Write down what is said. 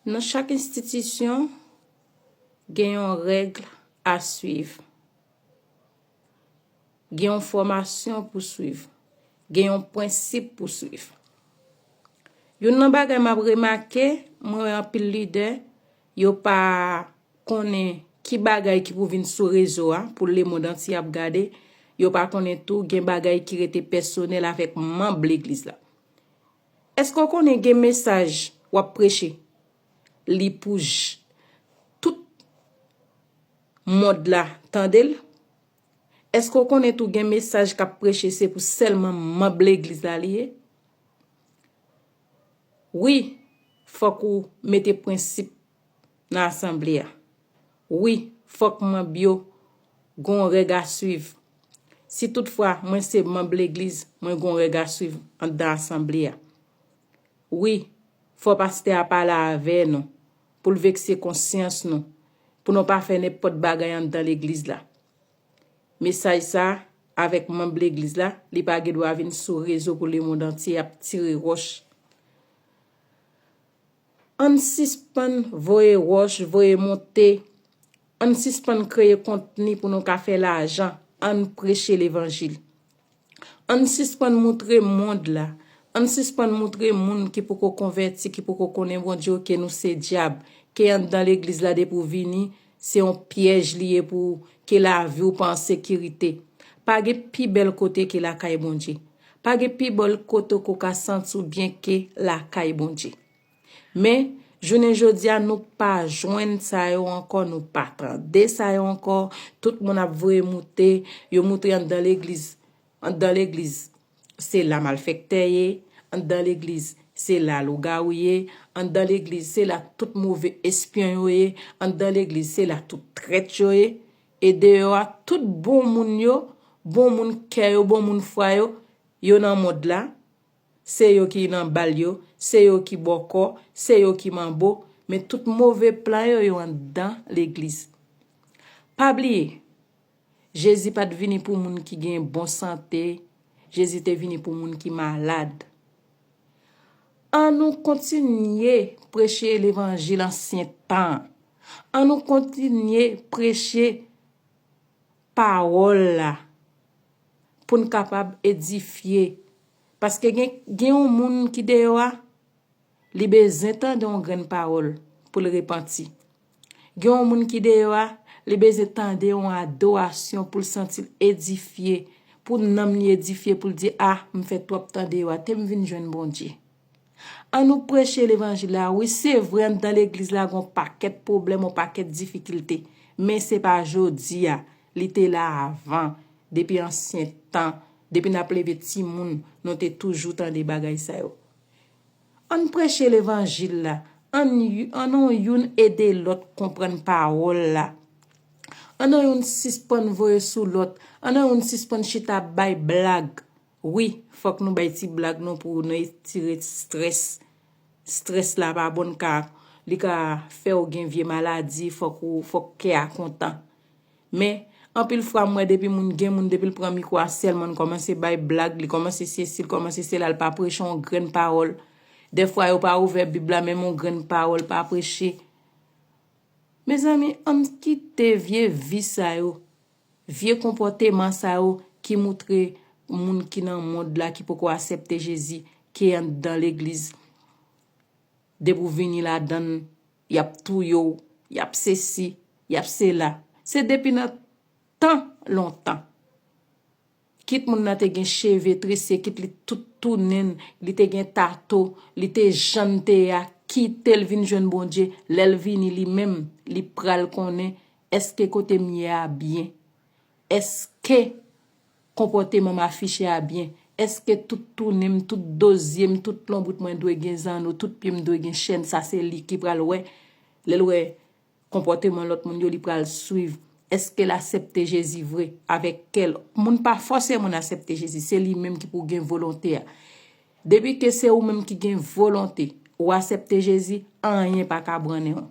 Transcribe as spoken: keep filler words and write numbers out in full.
Nan chak enstitisyon, gen yon règ a swiv. Gen yon fòmasyon pou swiv. Gen yon prensip pou swiv. Youn nan bagay m ap remake, mwen wè anpil lidè, yo pa konnen ki bagay ki pou vin sou rezo a, pou lemonn antye ap gade. Yo pa konnen tou, gen bagay ki rete pèsonèl avèk manm legliz la. Èske w konnen gen mesaj w ap preche? Li pou j-, tout mond la tande l? Èske w konnen tou gen mesaj k ap preche se pou sèlman manm legliz la li ye? Wi, fòk ou mete prensip nan asanble a. Wi, fòk manm yo gon règ a swiv. Si toutfwa mwen se manm legliz, mwen gon règ a swiv anndan asanble a. Wi, fò pastè a pale avè nou, pou l vekse konsyans nou, pou nou pa fè nenpòt bagay anndan legliz la. Mesaj sa, avèk manm legliz la, li pa gen dwa vin sou rezo pou lemonn antye ap tire wòch. Ann sispann voye wòch, voye monte. Ann sispann kreye kontni pou nou ka fè lajan. Ann preche levanjil. Ann sispann moutre mond la. Ann sispann moutre moun ki poko konvèti, ki poko konnen Bondye, ke nou se dyab. Ke anndan legliz la depi w vini, se yon pyèj li ye pou ke lavi w pa an sekirite. Pa gen pi bèl kote ke lakay Bondye. Pa gen pi bèl kote ke w ka santi w byen ke lakay Bondye. Men, jounen jodi a, nou pa jwenn sa yo ankò, nou pa tande sa yo ankò. Tout moun ap voye moute, yo moutre anndan legliz. Anndan legliz, se la malfektè ye. Anndan legliz, se la lougawou ye. Anndan legliz, se la tout move espyon yo ye. Anndan legliz, se la tout trèt yo ye. E deyò a, tout bon moun yo, bon moun kè yo, bon moun fwa yo, yo nan mond la. Se yo ki nan bal yo, se yo ki bòkò, se yo ki manbo, men tout move plan yo, yo anndan legliz. Pa bliye, Jezi pa t vini pou moun ki gen bon sante, Jezi te vini pou moun ki malad. Ann nou kontinye preche levanjil ansyen tan an. Ann nou kontinye preche pawòl la pou n kapab edifye. Paske gen, gen yon moun ki deyò a, li bezwen tande yon grenn pawòl pou l repanti. Gen yon moun ki deyò a, li bezwen tande yon adorasyon pou l santi l edifye, pou nanm li edifye, pou l di, "A, m fè twòp tan deyò a, te m vin jwenn Bondye." Ann nou preche levanjil la. Wi, se vre, anndan legliz la, gen yon pakèt pwoblèm, yon pakèt difikilte. Men se pa jodi a. Li te la avan. Depi ansyen tan, depi n ap leve timoun, nou te toujou tande bagay sa yo. Ann preche levanjil la. Ann, ann nou youn ede lòt konprann pawòl la. Ann nou youn sispann voye sou lòt. Ann nou youn sispann chita ap bay blag. Wi, fòk nou bay ti blag nou pou nou etire strès. Strès la pa bon, ka, li ka fè w gen vye maladi, fòk ou, fòk kè a kontan. Men, anpil fwa m wè depi moun gen moun, depi l pran mikwo a sèlman, l kòmanse bay blag, li kòmanse sesi, l kòmanse sela, l pa preche yon grenn pawòl. Dèfwa yo pa ouvè Bib la, menm yon grenn pawòl pa preche. Mezanmi, ann kite vye vi sa yo, vye konpòteman sa yo ki moutre moun ki nan mond la ki poko aksepte Jezi, ki anndan legliz. Depi w vini ladan l, y ap touye w, y ap sesi, y ap sela. Se depi nan tan lontan. Kit moun nan te gen cheve trese, kit li tout tounen, li te gen tato, li te jan l te ye a, kite l vin jwenn Bondye. Lè l vini li menm, li pral konnen èske kote m ye a byen. Èske konpòteman m afiche a byen? Èske tout tounen m, tout do zye m, tout lonbrit mwen dwe gen zanno, tout pye m dwe gen chèn? Sa se li ki pral wè. Lè l wè konpòteman lòt moun yo, li pral swiv. Èske l aksepte Jezi vre avèk kè l? Moun pa fòse moun aksepte Jezi, se li menm ki pou gen volonte a. Depi ke se ou menm ki gen volonte, ou aksepte Jezi, anyen pa ka brannen w.